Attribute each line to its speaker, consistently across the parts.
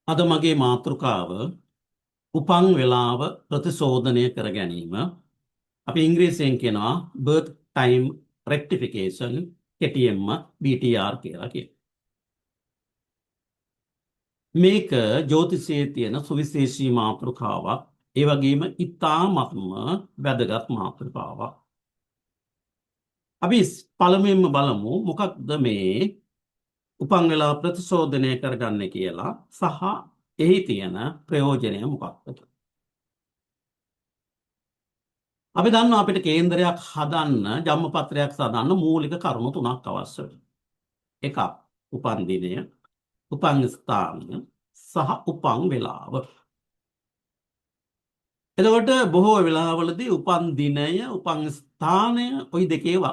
Speaker 1: අද මගේ මාතෘකාව උපන් වෙලාව ප්‍රතිශෝධනය කර ගැනීම. අපි ඉංග්‍රීසියෙන් කියනවා birth time rectification, කෙටියෙන්ම BTR කියලා කියනවා. මේක ජ්‍යොතිෂයේ තියෙන සුවිශේෂී මාතෘකාවක්. ඒ වගේම ඉතාමත්ම වැදගත් මාතෘකාවක්. අපි පළමුවෙන්ම බලමු මොකක්ද මේ උපන් වෙලාව ප්‍රතිශෝධනය කරගන්නේ කියලා සහ එහි තියෙන ප්‍රයෝජනය මොකක්ද කියලා. අපි දන්නවා අපිට කේන්දරයක් හදන්න, ජම්මපත්‍රයක් සාදන්න මූලික කරුණු තුනක් අවශ්‍ය වෙනවා. එකක් උපන් දිනය, උපන් ස්ථානය සහ උපන් වේලාව. එතකොට බොහෝ වෙලාවලදී උපන් දිනය, උපන් ස්ථානය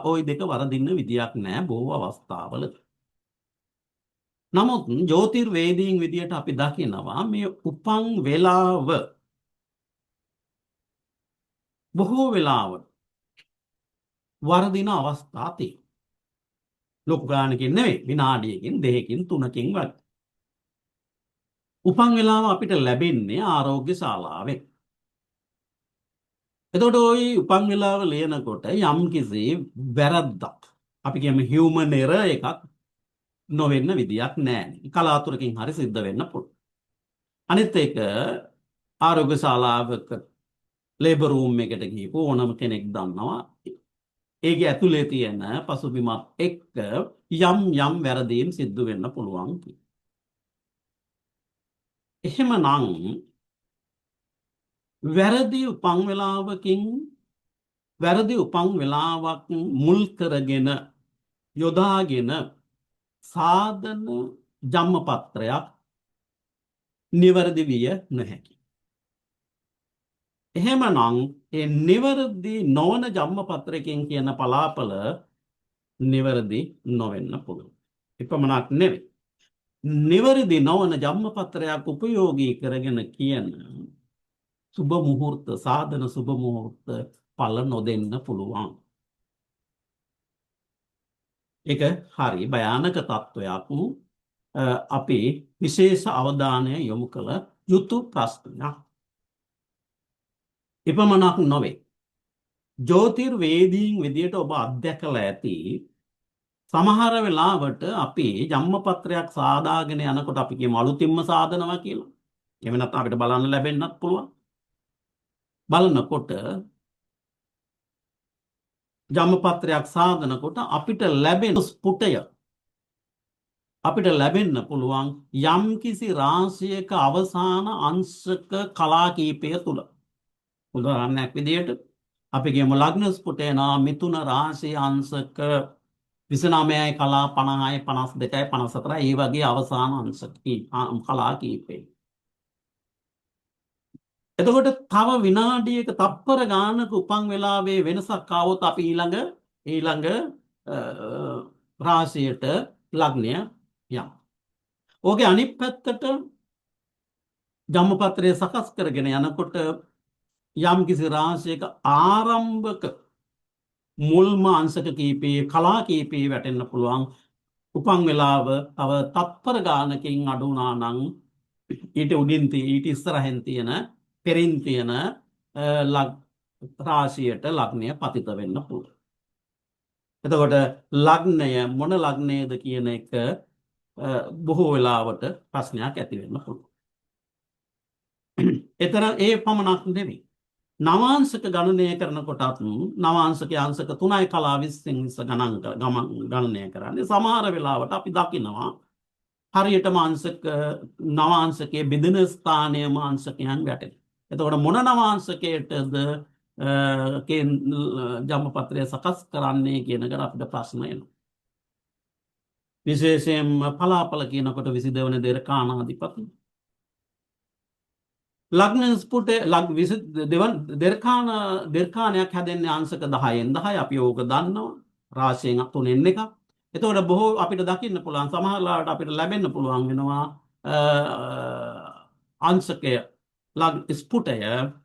Speaker 1: ඔය දෙක වරදින්න විදියක් නෑ බොහෝ අවස්ථාවලදී. නමුත් ජ්‍යොතිර්වේදීන් විදියට අපි දකිනවා මේ උපන් වේලාව බොහෝ වෙලාවට වරදින අවස්ථා තියෙනවා. ලොකු ගානකින් නෙවෙයි, විනාඩියකින්, දෙකකින්, තුනකින් වගේ. උපන් වෙලාව අපිට ලැබෙන්නේ ආරෝග්‍ය ශාලාවෙන්. එතකොට ඔය උපන් වෙලාව ලියනකොට යම්කිසි වැරද්දක්, අපි කියමු හියුමන් එරර් එකක් නොවෙන්න විදියක් නෑ. කලාතුරකින් හරි සිද්ධ වෙන්න පුළුවන්. අනිත් එක ආරෝග්‍ය ශාලාවක ලේබර් රූම් එකට ගිහපු ඕනම කෙනෙක් දන්නවා ඒකේ ඇතුලේ තියෙන පසුබිමත් එක්ක යම් යම් වැරදීම් සිද්ධ වෙන්න පුළුවන් කියලා. එහෙමනම් වැරදි උපන් වෙලාවකින්, වැරදි උපන් වෙලාවක් මුල් කරගෙන යොදාගෙන සාධන ජම්මපත්‍රයක් නිවැරදි විය නොහැකි. එහෙමනම් ඒ නිවැරදි නොවන ජම්මපත්‍රයකින් කියන පලාපල නිවැරදි නොවෙන්න පුළුවන්. එපමණක් නෙවෙයි, නිවැරදි නොවන ජම්මපත්‍රයක් උපයෝගී කරගෙන කියන සුබ මුහූර්ත, සාධන සුබ මුහූර්ත ඵල නොදෙන්න පුළුවන්. ඒක හරි භයානක තත්ත්වයක්. අපි විශේෂ අවධානය යොමු කළ යුතු ප්‍රශ්නයක්. එපමණක් නොවේ. ජ්‍යොතිර්වේදීන් විදියට ඔබ අත්දැකලා ඇති සමහර වෙලාවට අපි ජම්මපත්‍රයක් සාදාගෙන යනකොට අපි කියමු අලුතින්ම සාදනවා කියලා. එහෙම නැත්නම් අපිට බලන්න ලැබෙන්නත් පුළුවන්. බලනකොට ජම්මපත්‍රයක් සාදනකොට අපිට ලැබෙන ස්ଫුටය අපිට ලැබෙන්න පුළුවන් යම්කිසි රාශියක අවසාන අංශක කලා කීපය තුල. උදාහරණයක් විදියට අපි කියමු ලග්න ස්ෆුටය නා මිථුන රාශිය අංශක 29යි කලා 50යි 52යි 54යි ඒ වගේ අවසාන අංශක කලා කීපය. එතකොට තව විනාඩියක තප්පර ගානක උපන් වෙලාවේ වෙනසක් ආවොත් අපි ඊළඟ රාශියට ලග්නය යම්. ඕකේ අනිත් පැත්තට ජම්මපත්‍රය සකස් කරගෙන යනකොට යම් කිසි රාශියක ආරම්භක මුල්ම අංශක කීපයේ කලා කීපයේ වැටෙන්න පුළුවන්. උපන් වෙලාව තව තත්පර ගානකින් අඩු වුණා නම් ඊට උඩින් ඊට ඉස්සරහින් තියෙන පෙරින් තියෙන රාශියට ලග්නය පතිත වෙන්න පුළුවන්. එතකොට ලග්නය මොන ලග්නයද කියන එක බොහෝ වෙලාවට ප්‍රශ්නයක් ඇති වෙන්න පුළුවන්. එතන ඒ පමණක් නෙවෙයි. නවාංශක ගණනය කරනකොටත් නවාංශකයේ අංශක 3යි කලා 20න් 20 ගණන් ගණනය කරන්නේ. සමහර වෙලාවට අපි දකිනවා හරියටම අංශක නවාංශකයේ බෙදෙන ස්ථානයම අංශකයන් වැටෙන. එතකොට මොන නවාංශකයටද ජම්මපත්‍රය සකස් කරන්නේ කියන එක අපිට ප්‍රශ්න එනවා. විශේෂයෙන්ම පලාපල කියනකොට 22 වන දෙරකානාධිපති ලග්න ස්ଫුටේ ලග් විසි දෙවන් දෙරකාන දෙරකානයක් හැදෙන්නේ අංශක 10න් 10. අපි ඕක දන්නවා. රාශියෙන් තුනෙන් එකක්. එතකොට බොහෝ අපිට දකින්න පුළුවන් සමහර ලාවට අපිට ලැබෙන්න පුළුවන් වෙනවා අංශකය ලග් ස්ෆුටය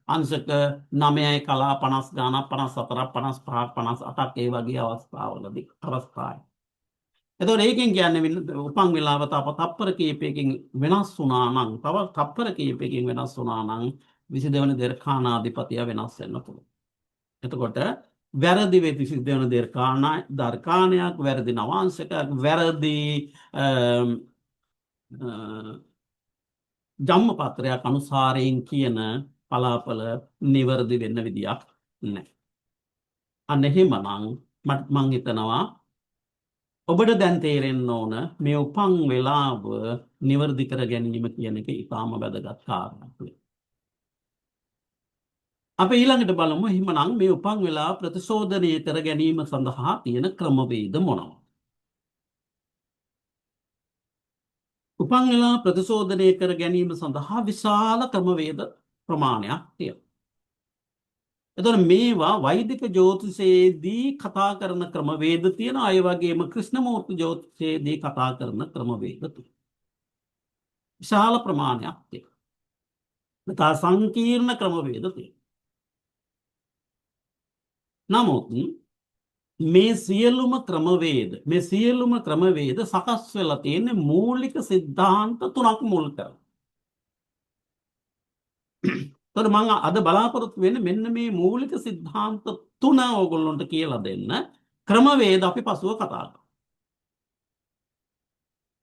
Speaker 1: අංශක 9යි කලා 50 ගානක් 54ක් 55ක් 58ක් ඒ වගේ අවස්ථාවලදී අවස්ථායි. එතකොට ඒකෙන් කියන්නේ උපන් වෙලාව තව තප්පර කීපයකින් වෙනස් වුණා නම්, තව තප්පර කීපයකින් වෙනස් වුණා නම් 22 වෙනි දර්ඛානාධිපතිය වෙනස් වෙන්න පුළුවන්. එතකොට වැරදි 22 වෙනි දර්ඛානයක්, වැරදි නවාංශකයක්, වැරදි ජම්මපත්‍රයක් අනුසාරයෙන් කියන පලාපල නිවැරදි වෙන්න විදියක් නැහැ. අන්න එහෙමනම් මං හිතනවා ඔබට දැන් තේරෙන්න ඕන මේ උපන් වෙලාව නිවැරදි කර ගැනීම කියන එක ඉතාම වැදගත් කාරණයක්. අපි ඊළඟට බලමු එහෙමනම් මේ උපන් වෙලාව ප්‍රතිශෝධනය කර ගැනීම සඳහා තියෙන ක්‍රමවේද මොනවාද? උපන් වෙලාව ප්‍රතිශෝධනය කර ගැනීම සඳහා විශාල ක්‍රමවේද ප්‍රමාණයක් තියෙනවා. එතකොට මේවා වෛදික ජ්‍යොතිෂයේදී කතා කරන ක්‍රමවේද තියෙනවා. ඒ වගේම ක්‍රිෂ්ණමූර්ති ජ්‍යොතිෂයේදී කතා කරන ක්‍රමවේද තියෙනවා. විශාල ප්‍රමාණයක් තියෙනවා. ඉතා සංකීර්ණ ක්‍රමවේද තියෙනවා. නමුත් මේ සියලුම ක්‍රමවේද සකස් වෙලා තියෙන්නේ මූලික සිද්ධාන්ත තුනක් මුල් කරගෙන. එතකොට මම අද බලාපොරොත්තු වෙන්නේ මෙන්න මේ මූලික සිද්ධාන්ත තුන ඕගොල්ලන්ට කියලා දෙන්න. ක්‍රමවේද අපි පසුව කතා කරමු.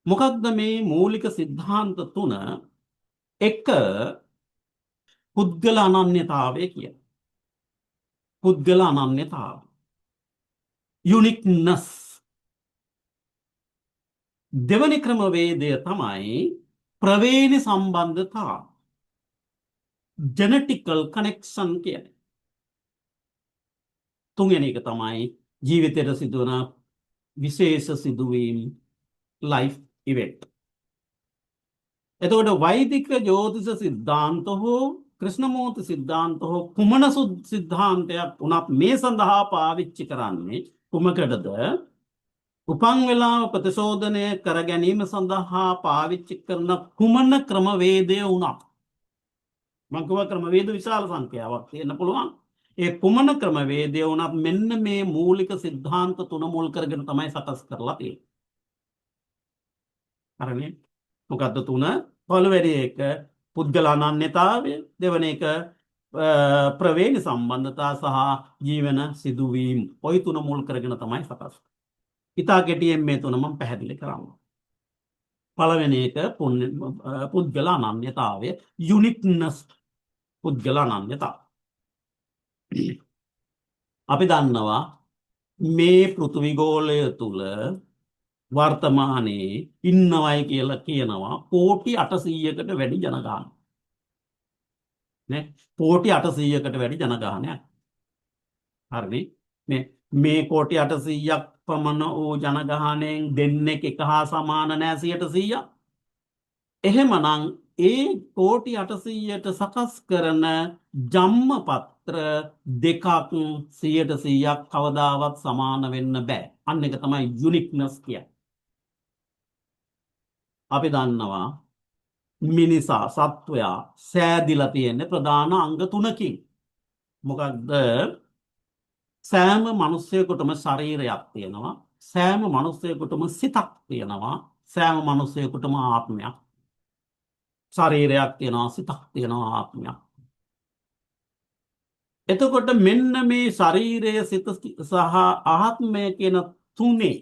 Speaker 1: මොකක්ද මේ මූලික සිද්ධාන්ත තුන? එක, පුද්ගල අනන්‍යතාවය කියන. පුද්ගල අනන්‍යතාවය. යුනික්නස්. දෙවනි ක්‍රමවේදය තමයි ප්‍රවේණි සම්බන්ධතා. ජෙනටිකල් කනෙක්ෂන් කියන්නේ. තුන්වෙනි එක තමයි ජීවිතයට සිදුවන විශේෂ සිදුවීම්, ලයිෆ් ඉවෙන්ට්. එතකොට වෛදික ජ්‍යොතිෂ සිද්ධාන්ත හෝ ක්‍රිෂ්ණමූර්ති සිද්ධාන්ත හෝ කුමන සිද්ධාන්තයක් වුණත් මේ සඳහා පාවිච්චි කරන්නේ කුමකටද? උපන් වෙලාව ප්‍රතිශෝධනය කර ගැනීම සඳහා පාවිච්චි කරන කුමන ක්‍රමවේදය වුණත්, මං කිව්වා ක්‍රමවේද විශාල සංඛ්‍යාවක් තියෙන්න පුළුවන්. ඒ කුමන ක්‍රමවේදය වුණත් මෙන්න මේ මූලික සිද්ධාන්ත තුන මුල් කරගෙන තමයි සකස් කරලා තියෙන්නේ. හරිනේ? මොකද්ද තුන? පළවෙනි එක පුද්ගල අනන්‍යතාවය, දෙවන එක ප්‍රවේණි සම්බන්ධතා සහ ජීවන සිදුවීම්. ඔය තුන මුල් කරගෙන තමයි සකස්. ඉතා කෙටියෙන් මේ තුන මම පැහැදිලි කරන්න. පළවෙනි එක පුද්ගල අනන්‍යතාවය, යුනික්නස්, පුද්ගල අනන්‍යතාව. අපි දන්නවා මේ පෘථිවි ගෝලය තුල වර්තමානයේ ඉන්නවයි කියලා කියනවා කෝටි 800කට වැඩි ජනගහනයක්. නේ? කෝටි 800කට වැඩි ජනගහනයක්. හරිනේ? මේ කෝටි 800ක් පමණ වූ ජනගහනයෙන් දෙන්නෙක් එක හා සමාන නෑ 100%. එහෙමනම් ඒ කෝටි 800ට සකස් කරන ජම්මපත්‍ර දෙකක් 100%ක් කවදාවත් සමාන වෙන්න බෑ. අන්න එක තමයි යුනික්නස් කියන්නේ. අපි දන්නවා මිනිසා සත්වයා සෑදිලා තියෙන්නේ ප්‍රධාන අංග තුනකින්. මොකක්ද? සෑම මිනිස්සෙකුටම ශරීරයක් තියෙනවා, සෑම මිනිස්සෙකුටම සිතක් තියෙනවා, සෑම මිනිස්සෙකුටම ආත්මයක්. ශරීරයක් තියෙනවා, සිතක් තියෙනවා, ආත්මයක්. එතකොට මෙන්න මේ ශරීරය, සිත සහ ආත්මය කියන තුනේ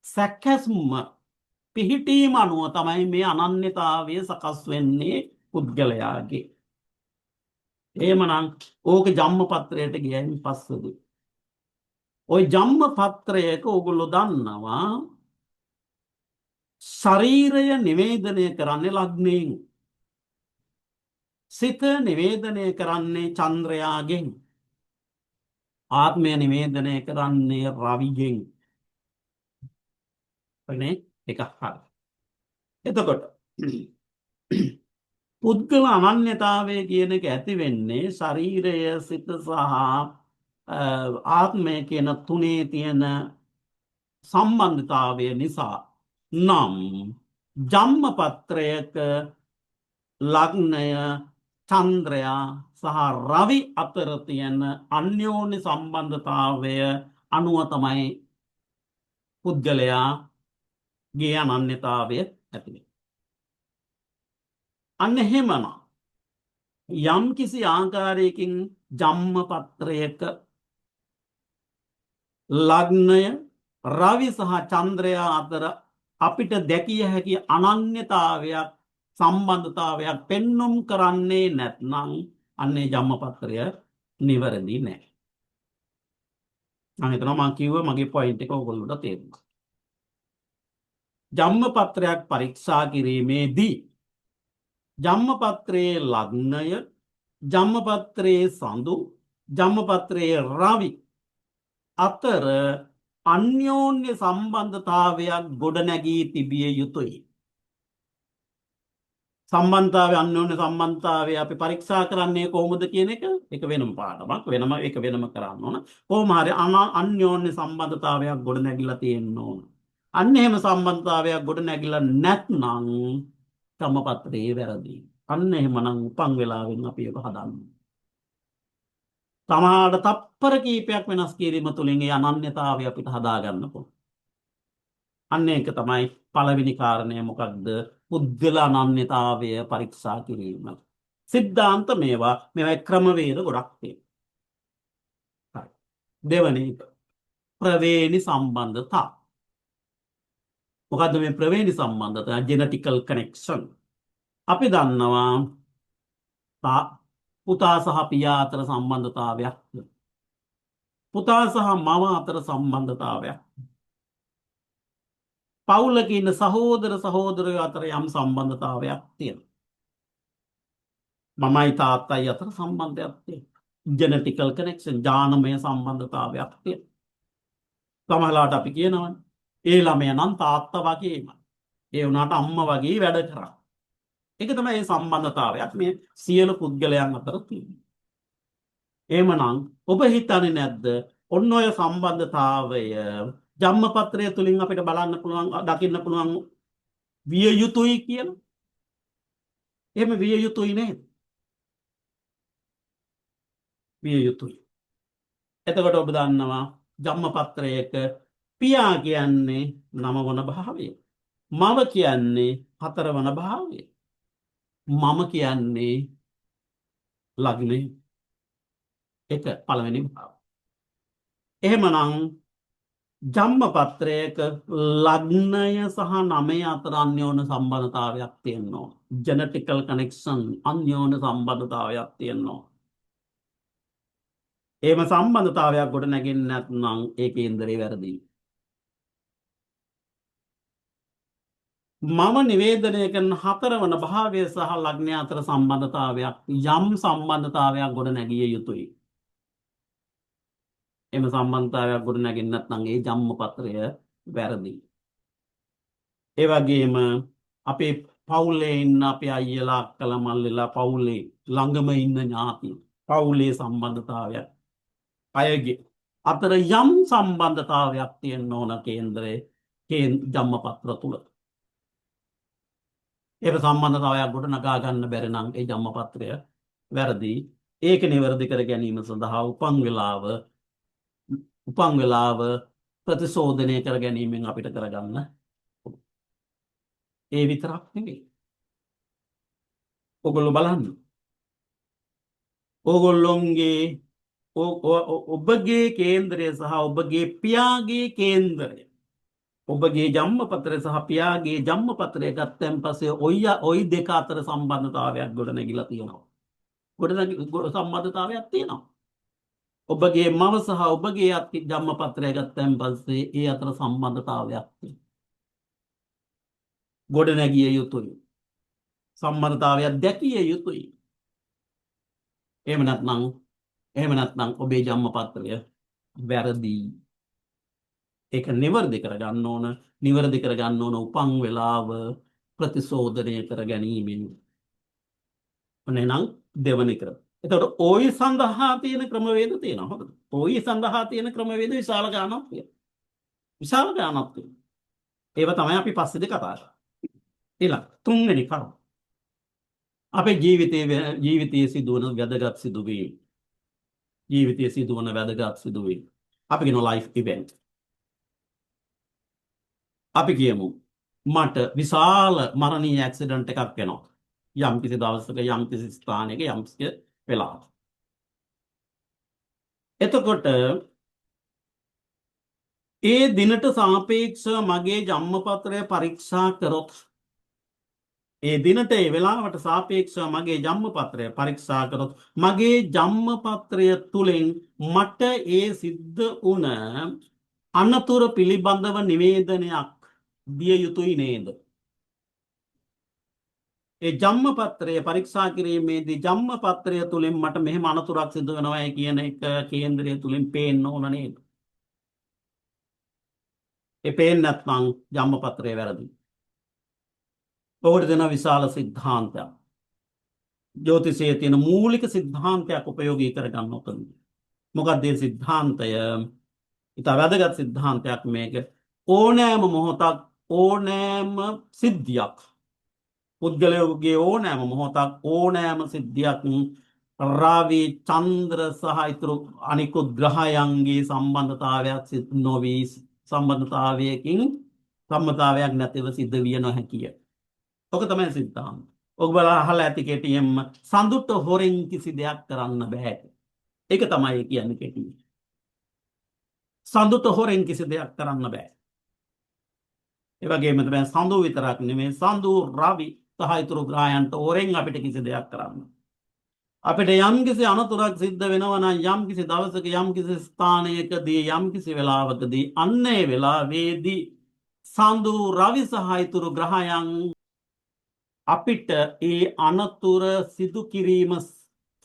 Speaker 1: සැකැස්ම පිහිටීම අනුව තමයි මේ අනන්‍යතාවය සකස් වෙන්නේ පුද්ගලයාගේ. එහෙමනම් ඕක ජම්මපත්‍රයට ගියයින් පස්සේදී ඔය ජම්මපත්‍රයක ඕගොල්ලෝ දන්නවා ශරීරය නිවේදනය කරන්නේ ලග්නයෙන්, සිත නිවේදනය කරන්නේ චන්ද්‍රයාගෙන්, ආත්මය නිවේදනය කරන්නේ රවිගෙන්. හරිනේ? ඒක හරි. එතකොට පුද්ගල අනන්‍යතාවය කියන එක ඇති වෙන්නේ ශරීරය, සිත සහ ආත්මය කියන තුනේ තියෙන සම්බන්ධතාවය නිසා නම් ජම්මපත්‍රයක ලග්නය, චන්ද්‍රයා සහ රවි අතර තියෙන අන්‍යෝන්‍ය සම්බන්ධතාවය අනුව තමයි පුද්ගලයාගේ අනන්‍යතාවය ඇති වෙනවා. අන්න එහෙමනම් යම් කිසි ආකාරයකින් ජම්මපත්‍රයක ලග්නය රවි සහ චන්ද්‍රයා අතර අපිට දැකිය හැකි අනන්‍යතාවයක් සම්බන්ධතාවයක් පෙන්නුම් කරන්නේ නැත්නම් අන්නේ ජම්මපත්‍රය නිවැරදි නෑ. මම හිතනවා මං කිව්ව මගේ පොයින්ට් එක ඔයගොල්ලන්ට තේරුණා. ජම්මපත්‍රයක් පරීක්ෂා කිරීමේදී ජම්මපත්‍රයේ ලග්නය, ජම්මපත්‍රයේ සඳු, ජම්මපත්‍රයේ රවි අතර අන්‍යෝන්‍ය සම්බන්ධතාවයක් ගොඩනැගී තිබිය යුතුයි. සම්බන්ධතාවය, අන්‍යෝන්‍ය සම්බන්ධතාවය අපි පරීක්ෂා කරන්නේ කොහොමද කියන එක ඒක වෙනම පාඩමක්, වෙනම ඒක වෙනම කරන්න ඕන. කොහොම හරි අන්‍යෝන්‍ය සම්බන්ධතාවයක් ගොඩනැගිලා තියෙන්න ඕන. අන්න එහෙම සම්බන්ධතාවයක් ගොඩනැගිලා නැත්නම් ධම්මපත්‍රයේ වැරදි. අන්න එහෙමනම් උපන් වෙලාවෙන් අපි ඒක හදන්න. සමහරට තප්පර කීපයක් වෙනස් කිරීම තුළින් ඒ අනන්‍යතාවය අපිට හදාගන්න පුළුවන්. අන්න ඒක තමයි පළවෙනි කාරණය. මොකක්ද? පුද්ගල අනන්‍යතාවය පරීක්ෂා කිරීම. සිද්ධාන්ත මේවා, මේවා ක්‍රමවේද ගොඩක් තියෙනවා. හරි. දෙවැනි එක ප්‍රවේණි සම්බන්ධතා. මොකද්ද මේ ප්‍රවේණි සම්බන්ධතා? ජෙනටිකල් කනෙක්ෂන්. අපි දන්නවා පුතා සහ පියා අතර සම්බන්ධතාවයක්, පුතා සහ මව අතර සම්බන්ධතාවයක්, පවුලක ඉන්න සහෝදර සහෝදරයෝ අතර යම් සම්බන්ධතාවයක් තියෙනවා. මමයි තාත්තයි අතර සම්බන්ධයක් තියෙනවා. ජෙනටිකල් කනෙක්ෂන්, ජානමය සම්බන්ධතාවයක් තියෙනවා. සමහරවිට අපි කියනවනේ ඒ ළමයා නම් තාත්තා වගේම, ඒ වුණාට අම්මා වගේ වැඩ කරා. ඒක තමයි ඒ සම්බන්ධතාවයක් මේ සියලු පුද්ගලයන් අතර තියෙන්නේ. එහෙමනම් ඔබ හිතන්නේ නැද්ද ඔන්න ඔය සම්බන්ධතාවය ජම්මපත්‍රය තුලින් අපිට බලන්න පුළුවන්, දකින්න පුළුවන් විය යුතුයි කියලා? එහෙම විය යුතුයි නේද? විය යුතුයි. එතකොට ඔබ දන්නවා ජම්මපත්‍රයක පියා කියන්නේ නවවන භාවය, මව කියන්නේ හතරවන භාවය, මම කියන්නේ ලග්නය එක පළවෙනි භාවය. එහෙමනම් ජම්මපත්‍රයක ලග්නය සහ නමය අතර අන්‍යෝන්‍ය සම්බන්ධතාවයක් තියෙනවා. ජෙනටිකල් කනෙක්ෂන්, අන්‍යෝන්‍ය සම්බන්ධතාවයක් තියෙනවා. එහෙම සම්බන්ධතාවයක් ගොඩ නැගෙන්නේ නැත්නම් ඒ කේන්දරේ වැරදි. මම නිවේදනය කරන හතරවන භාවය සහ ලග්නය අතර සම්බන්ධතාවයක්, යම් සම්බන්ධතාවයක් ගොඩ නැගිය යුතුයි. එම සම්බන්ධතාවයක් ගොඩ නැගෙන්නේ නැත්නම් ඒ ජම්මපත්‍රය වැරදි. ඒ වගේම අපේ පවුලේ ඉන්න අපේ අයියලා අක්කලා මල්ලිලා, පවුලේ ළඟම ඉන්න ඥාති, පවුලේ සම්බන්ධතාවයක් අයගේ අතර යම් සම්බන්ධතාවයක් තියෙන්න ඕන කේන්දරේ ජම්මපත්‍ර තුල. ඒක සම්බන්ධතාවයක් ගොඩ නගා ගන්න බැරි නම් ඒ ජම්මපත්‍රය වැරදි. ඒක නිවැරදි කර ගැනීම සඳහා උපන් වෙලාව ප්‍රතිශෝධනය කර ගැනීමෙන් අපිට කරගන්න. ඒ විතරක් නෙවෙයි. ඔගොල්ලෝ බලන්න. ඕගොල්ලොන්ගේ ඔබගේ කේන්දරය සහ ඔබගේ පියාගේ කේන්දරය, ඔබගේ ජම්මපත්‍රය සහ පියාගේ ජම්මපත්‍රය ගත්තන් පස්සේ ඔය ඔයි දෙක අතර සම්බන්ධතාවයක් ගොඩනැගිලා තියෙනවා. සම්බන්ධතාවයක් තියෙනවා. ඔබගේ මව සහ ඔබගේ අත්ති ජම්මපත්‍රය ගත්තන් පස්සේ ඒ අතර සම්බන්ධතාවයක් තියෙනවා. ගොඩනැගිය යුතුයි. සම්බන්ධතාවයක් දැකිය යුතුයි. එහෙම නැත්නම් ඔබේ ජම්මපත්‍රය වැරදි. ඒක නිවැරදි කරගන්න ඕන. නිවැරදි කරගන්න ඕන උපන් වෙලාව ප්‍රතිශෝධනය කර ගැනීමෙන්. ඔන්න එහෙනම් දෙවනි ක්‍රම. එතකොට ඔයි සඳහා තියෙන ක්‍රමවේද තියෙනවා. හොඳද? ඔයි සඳහා තියෙන ක්‍රමවේද විශාල ගාණක් තියෙනවා. විශාල ගාණක් තියෙනවා. ඒව තමයි අපි පස්සේදී කතා කරන්නේ. ඊළඟ තුන්වෙනි කරුණ. අපේ ජීවිතයේ ජීවිතයේ සිදුවන වැදගත් සිදුවීම්. ජීවිතයේ සිදුවන වැදගත් සිදුවීම්. අපි කියනවා ලයිෆ් ඉවෙන්ට්. අපි කියමු මට විශාල මරණීය ඇක්සිඩන්ට් එකක් වෙනවා. යම් කිසි දවසක යම් කිසි ස්ථානයක යම් කිසි වෙලාවක. එතකොට ඒ දිනට සාපේක්ෂව මගේ ජම්මපත්‍රය පරීක්ෂා කරොත්, ඒ දිනට ඒ වෙලාවට සාපේක්ෂව මගේ ජම්මපත්‍රය පරීක්ෂා කරොත්, මගේ ජම්මපත්‍රය තුලින් මට ඒ සිද්ධ වුණ අනතුර පිළිබඳව නිවේදනයක් දිය යුතුයි නේද? ඒ ජම්මපත්‍රය පරීක්ෂා කිරීමේදී ජම්මපත්‍රය තුලින් මට මෙහෙම අනතුරක් සිදු වෙනවා කියන එක කේන්ද්‍රය තුලින් පේන්න ඕන නේද? ඒ පේන්නේ නැත්නම් ජම්මපත්‍රය වැරදි. ඔහුට දෙන විශාල සිද්ධාන්තයක්. ජ්‍යොතිෂයේ තියෙන මූලික සිද්ධාන්තයක් උපයෝගී කරගන්න ඔතන. මොකක්ද ඒ සිද්ධාන්තය? ඉතා වැදගත් සිද්ධාන්තයක් මේක. ඕනෑම මොහොතක් ඕනෑම සිද්ධියක්, පුද්ගලයෙකුගේ ඕනෑම මොහොතක් ඕනෑම සිද්ධියක් රවි, චන්ද්‍ර සහ ඉතුරු අනිකුත් ග්‍රහයන්ගේ සම්බන්ධතාවයක් නොවී, සම්බන්ධතාවයකින් සම්මතාවයක් නැතිව සිද්ධ විය නොහැකිය. ඔක තමයි සිද්ධාන්ත. ඔක බලලා අහලා ඇති කෙටියෙන්ම සඳුට හොරෙන් කිසි දෙයක් කරන්න බෑ. ඒක තමයි කියන්නේ කෙටියෙන්. සඳුට හොරෙන් කිසි දෙයක් කරන්න බෑ. ඒ වගේම තමයි සඳු විතරක් නෙමෙයි, සඳු, රවි සහ ඉතුරු ග්‍රහයන්ට හොරෙන් අපිට කිසි දෙයක් කරන්න. අපිට යම්කිසි අනතුරක් සිද්ධ වෙනවා නම් යම්කිසි දවසක යම්කිසි ස්ථානයකදී යම්කිසි වෙලාවකදී, අන්න ඒ වෙලාවේදී සඳු, රවි සහ ඉතුරු ග්‍රහයන් අපිට ඒ අනතුර සිදු කිරීම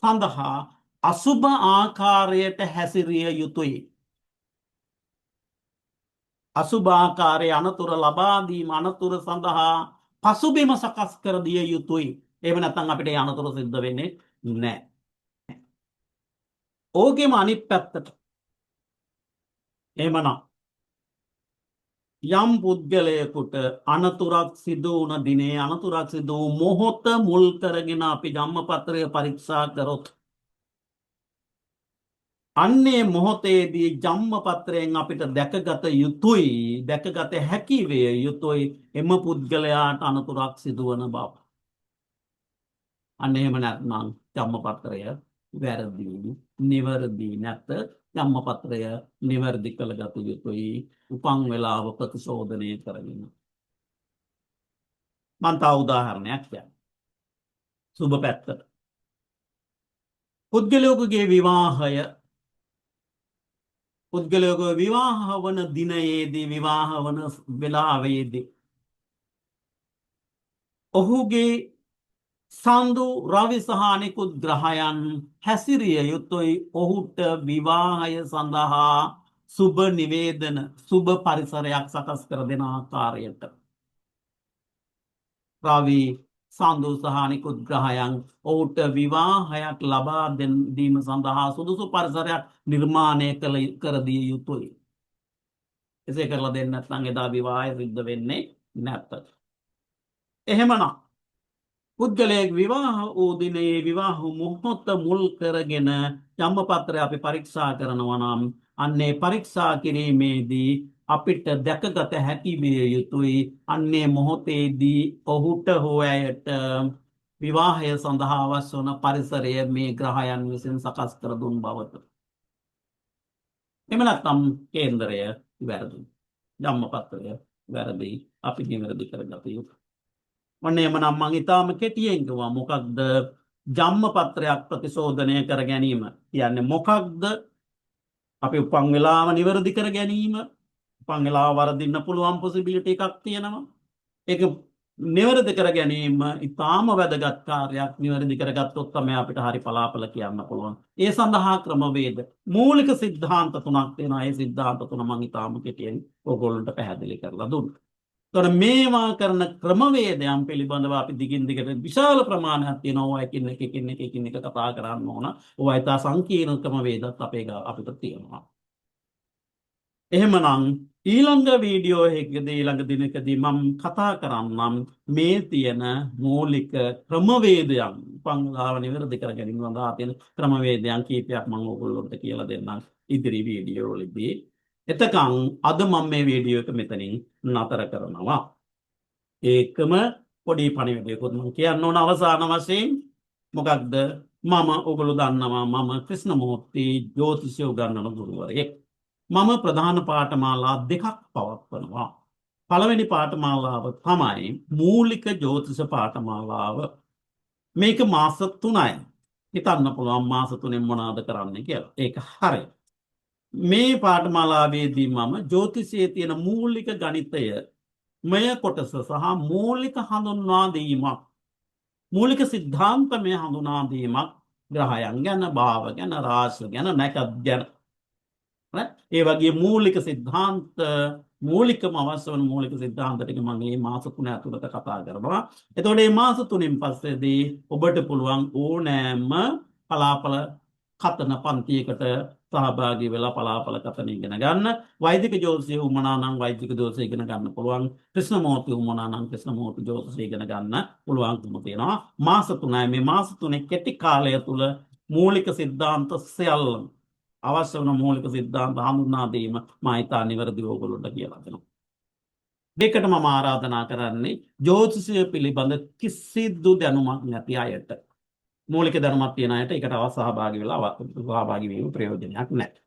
Speaker 1: සඳහා අසුභ ආකාරයට හැසිරිය යුතුයි. අසුභ ආකාරයේ අනතුර ලබා දීම, අනතුර සඳහා පසුබිම සකස් කර දිය යුතුයි. එහෙම නැත්නම් අපිට ඒ අනතුර සිද්ධ වෙන්නේ නැහැ. ඕකෙම අනිත් පැත්තට එහෙමනම් යම් පුද්ගලයෙකුට අනතුරක් සිදු වුණ දිනේ, අනතුරක් සිදු වූ මොහොත මුල් කරගෙන අපි ජම්මපත්‍රය පරීක්ෂා කරොත්, අන්නේ මොහොතේදී ජම්මපත්‍රයෙන් අපිට දැකගත යුතුයි, දැකගත හැකි විය යුතුයි එම පුද්ගලයාට අනතුරක් සිදුවන බව. අන්න එහෙම නැත්නම් ජම්මපත්‍රය වැරදි, නිවැරදි නැත. ජම්මපත්‍රය නිවැරදි කළගත යුතුයි උපන් වෙලාව ප්‍රතිශෝධනය කරගෙන. මං තව උදාහරණයක් කියන්නම්. සුබ පැත්තට. පුද්ගලයෙකුගේ විවාහය, පුද්ගලයෙකු විවාහ වන දිනයේදී, විවාහ වන වෙලාවේදී ඔහුගේ සඳු, රවි සහ අනෙකුත් ග්‍රහයන් හැසිරිය යුතුයි ඔහුට විවාහය සඳහා සුබ නිවේදන, සුබ පරිසරයක් සකස් කර දෙන ආකාරයට. රවි, සඳු සහ අනෙකුත් ග්‍රහයන් ඔහුට විවාහයක් ලබා දීම සඳහා සුදුසු පරිසරයක් නිර්මාණය කර දිය යුතුයි. එසේ කරලා දෙන්න නැත්නම් එදා විවාහය සිද්ධ වෙන්නේ නැත. එහෙමනම් පුද්ගලයෙක් විවාහ වූ දිනයේ විවාහ මොහොත මුල් කරගෙන ජම්මපත්‍රය අපි පරීක්ෂා කරනවා නම්, අන්නේ පරීක්ෂා කිරීමේදී අපිට දැකගත හැකි විය යුතුයි අන්නේ මොහොතේදී ඔහුට හෝ ඇයට විවාහය සඳහා අවශ්‍ය වන පරිසරය මේ ග්‍රහයන් විසින් සකස් කර දුන් බවට. එහෙම නැත්නම් කේන්දරය වැරදි. ජම්මපත්‍රය වැරදි. අපි නිවැරදි කරගත යුතුයි. ඔන්න එහෙමනම් මං ඊටාම කෙටියෙන් කිව්වා මොකක්ද ජම්මපත්‍රයක් ප්‍රතිශෝධනය කර ගැනීම කියන්නේ, මොකක්ද අපි උපන් වෙලාව නිවැරදි කර ගැනීම. උපන් වෙලාව වරදින්න පුළුවන් පොසිබිලිටි එකක් තියෙනවා. ඒක නිවැරදි කර ගැනීම ඉතාම වැදගත් කාර්යයක්. නිවැරදි කරගත්තොත් තමයි අපිට හරි පලාපල කියන්න පුළුවන්. ඒ සඳහා ක්‍රමවේද, මූලික සිද්ධාන්ත තුනක් තියෙනවා. ඒ සිද්ධාන්ත තුන මං ඉතාම කෙටියෙන් ඔයගොල්ලන්ට පැහැදිලි කරලා දුන්නා. එතකොට මේවා කරන ක්‍රමවේදයන් පිළිබඳව අපි දිගින් දිගට විශාල ප්‍රමාණයක් තියෙනවා. ඕවා එකින් එක එකින් එක එකින් එක කතා කරන්න ඕන. ඕවා ඉතා සංකීර්ණ ක්‍රමවේදත් අපේ අපිට තියෙනවා. එහෙමනම් ඊළඟ වීඩියෝ එකකදී, ඊළඟ දිනකදී මම කතා කරන්නම් මේ තියෙන මූලික ක්‍රමවේදයන්, උපන් වෙලාව නිවැරදි කර ගැනීම සඳහා තියෙන ක්‍රමවේදයන් කීපයක් මම ඔයගොල්ලන්ට කියලා දෙන්නම් ඉදිරි වීඩියෝ වලදී. එතකන් අද මම මේ වීඩියෝ එක මෙතනින් නතර කරනවා. ඒකම පොඩි පණිවිඩයකුත් මම කියන්න ඕන අවසාන වශයෙන්. මොකක්ද? මම ඔගොල්ලෝ දන්නවා මම ක්‍රිෂ්ණමූර්ති ජ්‍යොතිෂය උගන්වන ගුරුවරයෙක්. මම ප්‍රධාන පාඨමාලා දෙකක් පවත්වනවා. පළවෙනි පාඨමාලාව තමයි මූලික ජ්‍යොතිෂ පාඨමාලාව. මේක මාස 3යි. හිතන්න පුළුවන් මාස 3න් මොනවද කරන්න කියලා. ඒක හරි. මේ පාඨමාලාවේදී මම ජ්‍යොතිෂයේ තියෙන මූලික ගණිතය මය කොටස සහ මූලික හඳුන්වා දීමක්, මූලික සිද්ධාන්තමය හඳුනා දීමක්, ග්‍රහයන් ගැන, භාව ගැන, රාශි ගැන, නැකත් ගැන, ඒ වගේ මූලික සිද්ධාන්ත, මූලිකම අවශ්‍ය වන මූලික සිද්ධාන්ත ටික මම මේ මාස 3 ඇතුළත කතා කරනවා. එතකොට මේ මාස 3න් පස්සේදී ඔබට පුළුවන් ඕනෑම පලාපල කතන පන්තියකට සහභාගී වෙලා පලාපල කතන ඉගෙන ගන්න. වෛදික ජ්‍යොතිෂය උමනා නම් වෛදික ජ්‍යොතිෂය ඉගෙන ගන්න පුළුවන්. ක්‍රිෂ්ණමූර්ති උමනා නම් ක්‍රිෂ්ණමූර්ති ජ්‍යොතිෂය ඉගෙන ගන්න පුළුවන්කම තියෙනවා. මාස 3යි. මේ මාස 3 කෙටි කාලය තුල මූලික සිද්ධාන්ත සියල්ලම, අවශ්‍ය වන මූලික සිද්ධාන්ත හඳුනා දීම මා ඉතා නිවැරදිව ඔයගොල්ලන්ට කියලා දෙනවා. මේකට මම ආරාධනා කරන්නේ ජ්‍යොතිෂය පිළිබඳ කිසිදු දැනුමක් නැති අයට. මූලික දැනුමක් තියෙන අයට ඒකට අවශ්‍ය සහභාගී වෙලා සහභාගී වීම ප්‍රයෝජනයක් නැහැ.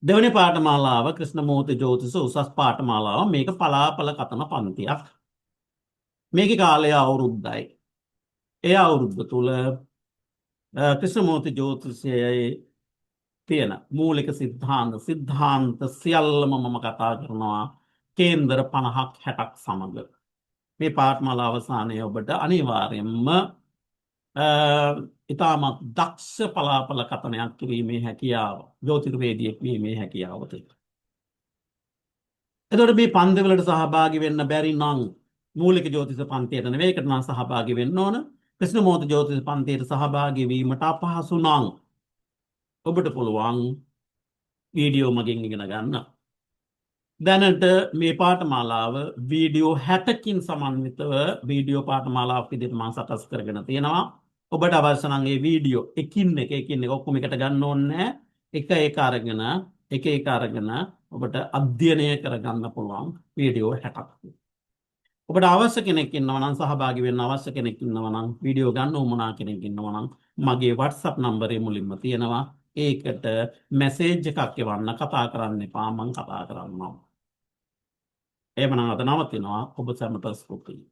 Speaker 1: දෙවෙනි පාඨමාලාව ක්‍රිෂ්ණමූර්ති ජ්‍යොතිෂ උසස් පාඨමාලාව. මේක පලාපල කතන පන්තියක්. මේකේ කාලය අවුරුද්දයි. ඒ අවුරුද්ද තුල ක්‍රිෂ්ණමූර්ති ජ්‍යොතිෂයේ තියෙන මූලික සිද්ධාන්ත සියල්ලම මම කතා කරනවා කේන්දර 50ක් 60ක් සමග. මේ පාඨමාලාව අවසානයේ ඔබට අනිවාර්යයෙන්ම ඉතාමත් දක්ෂ පලාපල කතනයක් කිරීමේ හැකියාව, ජ්‍යොතිර්වේදියෙක් වීමේ හැකියාව තියෙනවා. එතකොට මේ පන්ති වලට සහභාගී වෙන්න බැරි නම්, මූලික ජ්‍යොතිෂ පන්තියට නෙවෙයි, ඒකට නම් සහභාගී වෙන්න ඕන. ක්‍රිෂ්ණමූර්ති ජ්‍යොතිෂ පන්තියට සහභාගී වීමට අපහසු නම් ඔබට පුළුවන් වීඩියෝ මගින් ඉගෙන ගන්න. දැනට මේ පාඨමාලාව වීඩියෝ 60කින් සමන්විතව වීඩියෝ පාඨමාලාවක් විදිහට මම සකස් කරගෙන තියෙනවා. ඔබට අවශ්‍ය නම් ඒ වීඩියෝ එකින් එක එකින් එක ඔක්කොම එකට ගන්න ඕනේ නැහැ. එක එක අරගෙන එක එක අරගෙන ඔබට අධ්‍යයනය කරගන්න පුළුවන් වීඩියෝ 60ක්. ඔබට අවශ්‍ය කෙනෙක් ඉන්නවා නම්, සහභාගී වෙන්න අවශ්‍ය කෙනෙක් ඉන්නවා නම්, වීඩියෝ ගන්න උවමනා කෙනෙක් ඉන්නවා නම්, මගේ WhatsApp නම්බරය මුලින්ම තියෙනවා. ඒකට මැසේජ් එකක් එවන්න, කතා කරන්න එපා, මං කතා කරන්නම්. එහෙමනම් අද නවතිනවා. ඔබ සැමට ස්තුතියි.